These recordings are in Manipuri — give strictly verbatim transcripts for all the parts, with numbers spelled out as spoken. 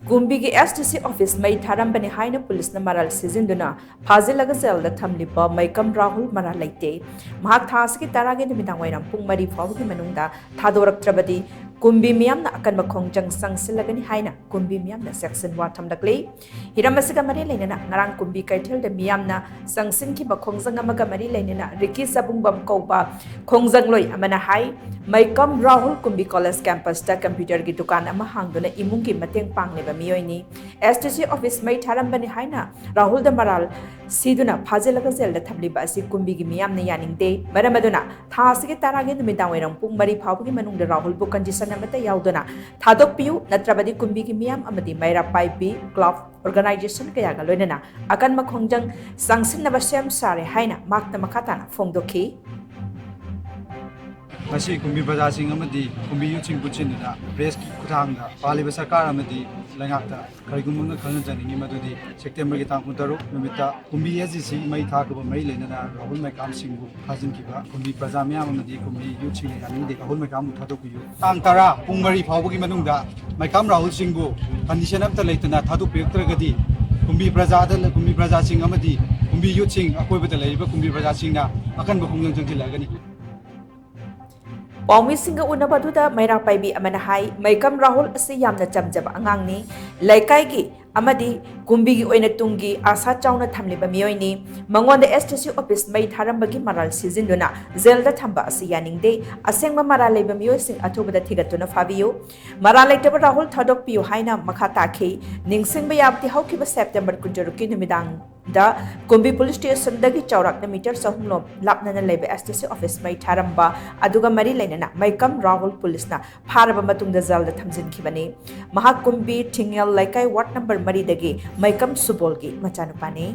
ꯀꯨꯝꯕꯤꯒꯤ ꯑꯦꯁ ꯗꯤ ꯁꯤ ꯑꯣꯐꯤꯁ ꯃꯩ ꯊꯥꯔꯝꯕꯅꯤ ꯍꯥꯏꯅ ꯄꯨꯂꯤꯁꯅ ꯃꯔꯥꯜ ꯁꯤꯖꯤꯟꯗꯨꯅ ꯐꯥꯖꯤꯜꯂꯒ ꯖꯦꯜꯗ ꯊꯝꯂꯤꯕ ꯃꯩꯀꯝ ꯔꯥꯍꯨꯜ ꯃꯔꯥꯜ ꯂꯩꯇꯦ꯫ ꯃꯍꯥꯛ ꯊꯥ ꯑꯁꯤꯒꯤ ꯇꯔꯥꯒꯤ ꯅꯨꯃꯤꯗꯥꯡ ꯋꯥꯏꯔꯝ ꯄꯨꯡ ꯃꯔꯤ ꯐꯥꯎꯕꯒꯤ ꯃꯅꯨꯡꯗ ꯊꯥꯗꯣꯔꯛꯇ꯭ꯔꯕꯗꯤ ꯀꯨꯝꯕꯤ ꯃꯤꯌꯥꯝꯅ ꯑꯀꯟꯕ ꯈꯣꯡꯖꯪ ꯆꯪꯁꯤꯜꯂꯒꯅꯤ ꯍꯥꯏꯅ ꯀꯨꯝꯕꯤ ꯃꯤꯌꯥꯝꯅ ꯆꯦꯛꯁꯤꯟ ꯋꯥ ꯊꯝꯂꯛꯂꯤ꯫ ꯍꯤꯔꯝ ꯑꯁꯤꯒ ꯃꯔꯤ ꯂꯩꯅꯅ ꯉꯔꯥꯡ ꯀꯨꯝꯕꯤ ꯀꯩꯊꯦꯜꯗ ꯃꯤꯌꯥꯝꯅ ꯆꯪꯁꯤꯟꯈꯤꯕ ꯈꯣꯡꯖꯪ ꯑꯃꯒ ꯃꯔꯤ ꯂꯩꯅꯅ ꯔꯤꯀꯤ ꯆꯕꯨꯡꯕꯝ ꯀꯧꯕ ꯈꯣꯡꯖꯪꯂꯣꯏ ꯑꯃꯅ ꯍꯥꯏ, ꯃꯩꯀꯝ ꯔꯥꯍꯨꯜ ꯀꯨꯝꯕꯤ ꯀꯣꯂꯦꯖ ꯀꯦꯝꯄꯁꯇ ꯀꯝꯄ꯭ꯌꯨꯇꯔꯒꯤ ꯗꯨꯀꯥꯟ ꯑꯃ ꯍꯥꯡꯗꯨꯅ ꯏꯃꯨꯡꯒꯤ ꯃꯇꯦꯡ ꯄꯥꯡꯂꯤꯕ ꯃꯤꯑꯣꯏꯅꯤ꯫ ꯑꯦꯁ ꯗꯤ ꯁꯤ ꯑꯣꯐꯤꯁ ꯃꯩ ꯊꯥꯔꯝꯕꯅꯤ ꯍꯥꯏꯅ ꯔꯥꯍꯨꯜꯗ ꯃꯔꯥꯜ ꯁꯤꯗꯨꯅ ꯐꯥꯖꯤꯜꯂꯒ ꯖꯦꯜꯗ ꯊꯝꯂꯤꯕ ꯑꯁꯤ ꯀꯨꯝꯕꯤꯒꯤ ꯃꯤꯌꯥꯝꯅ ꯌꯥꯅꯤꯡꯗꯦ꯫ ꯃꯔꯝ ꯑꯗꯨꯅ ꯊꯥ ꯑꯁꯤꯒꯤ ꯇꯔꯥꯒꯤ ꯅꯨꯃꯤꯗꯥꯡ ꯋꯥꯏꯔꯝ ꯄꯨꯡ ꯃꯔꯤ ꯐꯥꯎꯕꯒꯤ ꯃꯅꯨꯡꯗ ꯔꯥꯍꯨꯜꯕꯨ ꯀꯟꯗꯤꯁꯟ ꯑꯃꯠꯇ ꯌꯥꯎꯗꯅ ꯊꯥꯗꯣꯛꯄꯤꯌꯨ, ꯅꯠꯇ꯭ꯔꯕꯗꯤ ꯀꯨꯝꯕꯤꯒꯤ ꯃꯤꯌꯥꯝ ꯑꯃꯗꯤ ꯃꯩꯔꯥ ꯄꯥꯏꯕꯤ ꯀ꯭ꯂꯕ ꯑꯣꯔꯒꯅꯥꯏꯖꯦꯁꯟ ꯀꯌꯥꯒ ꯂꯣꯏꯅꯅ ꯑꯀꯟꯕ ꯈꯣꯡꯖꯪ ꯆꯪꯁꯤꯟꯅꯕ ꯁꯦꯝ ꯁꯥꯔꯦ ꯍꯥꯏꯅ ꯃꯍꯥꯛꯅ ꯃꯈꯥ ꯇꯥꯅ ꯐꯣꯡꯗꯣꯛꯈꯤ꯫ ꯉꯁꯤ ꯀꯨꯝꯕꯤ ꯄ꯭ꯔꯖꯥꯁꯤꯡ ꯑꯃꯗꯤ ꯀꯨꯝꯕꯤ ꯌꯨꯠꯁꯤꯡ ꯄꯨꯟꯁꯤꯟꯗꯨꯅ ꯄ꯭ꯔꯦꯁꯀꯤ ꯈꯨꯠꯊꯥꯡꯗ ꯄꯥꯜꯂꯤꯕ ꯁꯔꯀꯥꯔ ꯑꯃꯗꯤ ꯂꯩꯉꯥꯛꯇ ꯀꯔꯤꯒꯨꯝꯕ ꯑꯃ ꯈꯪꯍꯟꯖꯅꯤꯡꯉꯤ, ꯃꯗꯨꯗꯤ ꯁꯦꯞꯇꯦꯝꯕꯔꯒꯤ ꯇꯥꯡ ꯀꯨꯟꯇꯔꯨꯛ ꯅꯨꯃꯤꯠꯇ ꯀꯨꯝꯕꯤ ꯑꯦꯁ ꯗꯤ ꯁꯤ ꯃꯩ ꯊꯥꯈꯤꯕ ꯃꯔꯤ ꯂꯩꯅꯅ ꯔꯥꯍꯨꯜ ꯃꯩꯀꯥꯝꯁꯤꯡꯕꯨ ꯐꯥꯖꯤꯟꯈꯤꯕ ꯀꯨꯝꯕꯤ ꯄ꯭ꯔꯖꯥ ꯃꯌꯥꯝ ꯑꯃꯗꯤ ꯀꯨꯝꯕꯤ ꯌꯨꯠꯁꯤꯡꯅ ꯌꯥꯅꯤꯡꯗꯦ꯫ ꯔꯥꯍꯨꯜ ꯃꯩꯀꯥꯝꯕꯨ ꯊꯥꯗꯣꯛꯄꯤꯌꯨ꯫ ꯇꯥꯡ ꯇꯔꯥ ꯄꯨꯡ ꯃꯔꯤ ꯐꯥꯎꯕꯒꯤ ꯃꯅꯨꯡꯗ ꯃꯩꯀꯥꯝ ꯔꯥꯍꯨꯜꯁꯤꯡꯕꯨ ꯀꯟꯗꯤꯁꯟ ꯑꯃꯠꯇ ꯂꯩꯇꯅ ꯊꯥꯗꯣꯛꯄꯤꯔꯛꯇ꯭ꯔꯒꯗꯤ ꯀꯨꯝꯕꯤ ꯄ꯭ꯔꯖꯥꯗ, ꯀꯨꯝꯕꯤ ꯄ꯭ꯔꯖꯥꯁꯤꯡ ꯑꯃꯗꯤ ꯀꯨꯝꯕꯤ ꯌꯨꯠꯁꯤꯡ, ꯑꯀꯣꯏꯕꯗ ꯂꯩꯔꯤꯕ ꯀꯨꯝꯕꯤ ꯄ꯭ꯔꯖꯥꯁꯤꯡꯅ ꯑꯀꯟꯕ ꯈꯣꯡꯖꯪ ꯆꯪꯁꯤꯜꯂꯛꯑꯒꯅꯤ꯫ ꯄꯥꯎꯃꯤꯁꯤꯡꯒ ꯎꯅꯕ ꯑꯗꯨꯗ ꯃꯩꯔꯥ ꯄꯥꯏꯕꯤ ꯑꯃꯅ ꯍꯥꯏ, ꯃꯩꯀꯝ ꯔꯥꯍꯨꯜ ꯑꯁꯤ ꯌꯥꯝꯅ ꯆꯝꯖꯕ ꯑꯉꯥꯡꯅꯤ, ꯂꯩꯀꯥꯏꯒꯤ ꯑꯃꯗꯤ ꯀꯨꯝꯕꯤꯒꯤ ꯑꯣꯏꯅ ꯇꯨꯡꯒꯤ ꯑꯥꯁꯥ ꯆꯥꯎꯅ ꯊꯝꯂꯤꯕ ꯃꯤꯑꯣꯏꯅꯤ꯫ ꯃꯉꯣꯟꯗ ꯑꯦꯁ ꯗꯤ ꯁꯤ ꯑꯣꯐꯤꯁ ꯃꯩ ꯊꯥꯔꯝꯕꯒꯤ ꯃꯔꯥꯜ ꯁꯤꯖꯤꯟꯗꯨꯅ ꯖꯦꯜꯗ ꯊꯝꯕ ꯑꯁꯤ ꯌꯥꯅꯤꯡꯗꯦ꯫ ꯑꯁꯦꯡꯕ ꯃꯔꯥꯜ ꯂꯩꯕ ꯃꯤꯑꯣꯏꯁꯤꯡ ꯑꯊꯨꯕꯗ ꯊꯤꯒꯠꯇꯨꯅ ꯐꯥꯕꯤꯌꯨ꯫ ꯃꯔꯥꯜ ꯂꯩꯇꯕ ꯔꯥꯍꯨꯜ ꯊꯥꯗꯣꯛꯄꯤꯌꯨ ꯍꯥꯏꯅ ꯃꯈꯥ ꯇꯥꯈꯤ꯫ ꯅꯤꯡꯁꯤꯡꯕ ꯌꯥꯕꯗꯤ ꯍꯧꯈꯤꯕ ꯁꯦꯞꯇꯦꯝꯕꯔ ꯀꯨꯟꯇꯔꯨꯛꯀꯤ ꯅꯨꯃꯤꯗꯥꯡ ꯗ ꯀꯨꯝꯕꯤ ꯄꯨꯂꯤꯁ ꯁ꯭ꯇꯦꯁꯟꯗꯒꯤ ꯆꯥꯎꯔꯥꯛꯅ ꯃꯤꯇꯔ ꯆꯍꯨꯝ ꯂꯣꯝ ꯂꯥꯞꯅꯅ ꯂꯩꯕ ꯑꯦꯁ ꯗꯤ ꯁꯤ ꯑꯣꯐꯤꯁ ꯃꯩ ꯊꯥꯔꯝꯕ ꯑꯗꯨꯒ ꯃꯔꯤ ꯂꯩꯅꯅ ꯃꯩꯀꯝ ꯔꯥꯍꯨꯜ ꯄꯨꯂꯤꯁꯅ ꯐꯥꯔꯕ ꯃꯇꯨꯡꯗ ꯖꯦꯜꯗ ꯊꯝꯖꯤꯟꯈꯤꯕꯅꯤ꯫ ꯃꯍꯥꯛ ꯀꯨꯝꯕꯤ ꯊꯤꯡꯉꯦꯜ ꯂꯩꯀꯥꯏ ꯋꯥꯔꯗ ꯅꯝꯕꯔ ꯃꯔꯤꯗꯒꯤ ꯃꯩꯀꯝ ꯁꯨꯕꯣꯜꯒꯤ ꯃꯆꯥꯅꯨꯄꯥꯅꯤ꯫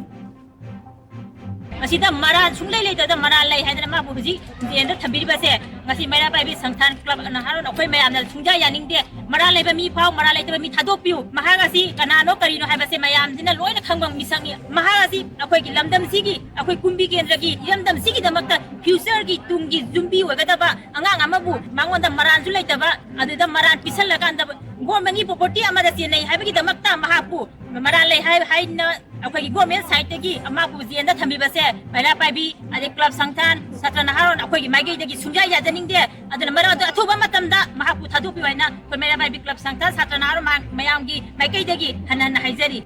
ꯃꯁꯤꯗ ꯃꯔꯥꯜ ꯁꯨꯡꯂꯩ ꯂꯩꯇꯗ ꯃꯔꯥꯜ ꯂꯩ ꯍꯥꯏꯗꯅ ꯃꯥꯕꯨ ꯍꯧꯖꯤꯛ ꯖꯦꯜꯗ ꯊꯝꯕꯤꯔꯤꯕꯁꯦ ꯉꯁꯤ ꯃꯩꯔꯥ ꯄꯥꯏꯕꯤ ꯁꯪꯁꯊꯥꯟ ꯀ꯭ꯂꯕ ꯅꯍꯥꯔꯣꯜ ꯑꯩꯈꯣꯏ ꯃꯌꯥꯝꯅ ꯁꯨꯡꯌꯥ ꯌꯥꯅꯤꯡꯗꯦ꯫ ꯃꯔꯥꯜ ꯂꯩꯕ ꯃꯤ ꯐꯥꯎ, ꯃꯔꯥꯜ ꯂꯩꯇꯕ ꯃꯤ ꯊꯥꯗꯣꯛꯄꯤꯌꯨ꯫ ꯃꯍꯥꯛ ꯑꯁꯤ ꯀꯅꯥꯅꯣ ꯀꯔꯤꯅꯣ ꯍꯥꯏꯕꯁꯦ ꯃꯌꯥꯝꯁꯤꯅ ꯂꯣꯏꯅ ꯈꯪꯕ ꯃꯤꯁꯛꯅꯤ꯫ ꯃꯍꯥꯛ ꯑꯁꯤ ꯑꯩꯈꯣꯏꯒꯤ ꯂꯝꯗꯝꯁꯤꯒꯤ, ꯑꯩꯈꯣꯏ ꯀꯨꯝꯕꯤ ꯀꯦꯟꯗ꯭ꯔꯒꯤ ꯏꯔꯝꯗꯝꯁꯤꯒꯤꯗꯃꯛꯇ ꯐ꯭ꯌꯨꯆꯔꯒꯤ ꯇꯨꯡꯒꯤ ꯌꯨꯝꯕꯤ ꯑꯣꯏꯒꯗꯕ ꯑꯉꯥꯡ ꯑꯃꯕꯨ ꯃꯉꯣꯟꯗ ꯃꯔꯥꯜꯁꯨ ꯂꯩꯇꯕ ꯑꯗꯨꯗ ꯃꯔꯥꯜ ꯄꯤꯁꯜꯂꯀꯥꯟꯗ ꯒꯣꯔꯃꯦꯟꯒꯤ ꯄ꯭ꯔꯣꯄꯔꯇꯤ ꯑꯃꯗ ꯆꯦꯟꯅꯩ ꯍꯥꯏꯕꯒꯤꯗꯃꯛꯇ ꯃꯍꯥꯛꯄꯨ ꯃꯔꯥꯜ ꯂꯩ ꯍꯥꯏ ꯍꯥꯏꯅ ꯑꯩꯈꯣꯏꯒꯤ ꯒꯣꯔꯃꯦꯟ ꯁꯥꯏꯠꯇꯒꯤ ꯃꯍꯥꯛꯄꯨ ꯖꯦꯜꯗ ꯊꯝꯕꯤꯕꯁꯦ ꯃꯩꯔꯥ ꯄꯥꯏꯕꯤ, ꯑꯗꯩ ꯀ꯭ꯂꯕ ꯁꯪꯊꯥꯟ, ꯁꯥꯇ꯭ꯔ ꯅꯍꯥꯔꯣꯜ ꯑꯩꯈꯣꯏꯒꯤ ꯃꯥꯏꯀꯩꯗꯒꯤ ꯁꯨꯡꯌꯥ ꯌꯥꯖꯅꯤꯡꯗꯦ꯫ ꯑꯗꯨꯅ ꯃꯔꯝ ꯑꯗꯨ ꯑꯊꯨꯕ ꯃꯇꯝꯗ ꯃꯍꯥꯛꯄꯨ ꯊꯥꯗꯣꯛꯄꯤꯌꯨ ꯍꯥꯏꯅ ꯑꯩꯈꯣꯏ ꯃꯩꯔꯥ ꯄꯥꯏꯕꯤ ꯀ꯭ꯂꯕ ꯁꯪꯊꯥꯟ, ꯁꯥꯇ꯭ꯔ ꯅꯍꯥꯔꯣꯜ ꯃꯌꯥꯝꯒꯤ ꯃꯥꯏꯀꯩꯗꯒꯤ ꯍꯟꯅ ꯍꯟꯅ ꯍꯥꯏꯖꯔꯤ꯫